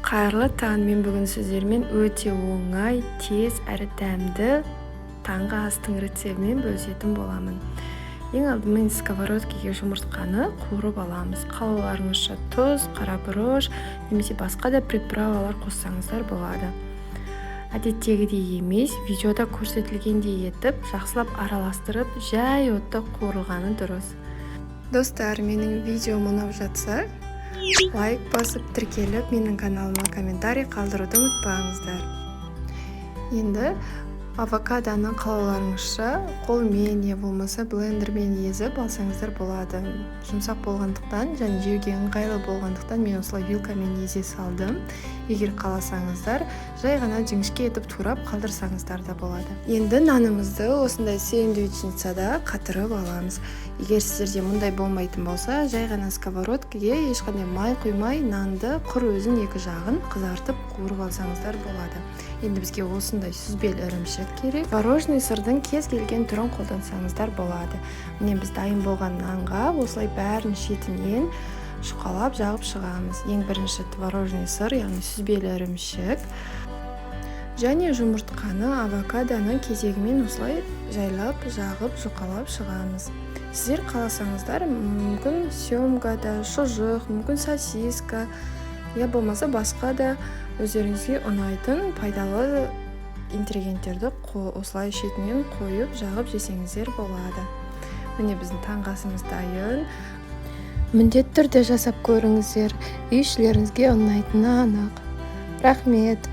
Қайырлы таң! Мен бүгін сіздермен өте оңай, тез әрі дәмді таңғы астың рецептімен бөлісетін боламын. Ең алдымен сковородкаға жұмыртқаны қуырып аламыз. Қалауларыңызша тұз, қара бұрыш немесе басқа да приправалар қоссаңыздар болады. Әдеттегідей емес, видеода көрсетілгендей етіп, жақсылап араластырып, жай отта қуырылғаны дұрыс. Достар, менің видеом ұнап жатса, лайк басып, тіркеліп, менің каналыма комментарий қалдыруды ұмытпаңыздар. Енді авокадоны қалауларыңызша қолмен не болмаса блендермен езіп алсаңыздар болады. Жұмсақ болғандықтан және жеуге ыңғайлы болғандықтан, мен осылай вилкамен езе салдым. Егер қаласаңыздар, жай ғана жіңішке етіп турап қалдырсаңыздар да болады. Енді нанымызды осындай сэндвичницада қатырып аламыз. Егер сіздерде мұндай болмайтын болса, жай ғана сковородкаге ешқандай май құймай, нанды құр өзін екі жағын қызартып, қуырып алсаңыздар болады. Енді бізге осындай сүзбелі ірімшік керек. Творожный сырдың кез келген түрін қолдансаңыздар болады. Міне, біз дайын болған нанға осылай бәрін шетінен жұқалап жағып шығамыз. Ең бірінші творожный сыр, яғни сүзбелі ірімшік, және жұмыртқаны, авокадоны кезегімен осылай жайлап жағып, жұқалап шығамыз. Сіздер қаласаңыздар, мүмкін семга да, шұжық, мүмкін сосиска, я болмаса басқа да өздеріңізге ұнайтын пайдалы ингредиенттерді осылай шетінен қойып, жағып жесеңіздер болады. Міне, біздің таңғы асымыз дайын. Міндетті түрде жасап көріңіздер, үй ішілеріңізге ұнайтыны анық. Рахмет!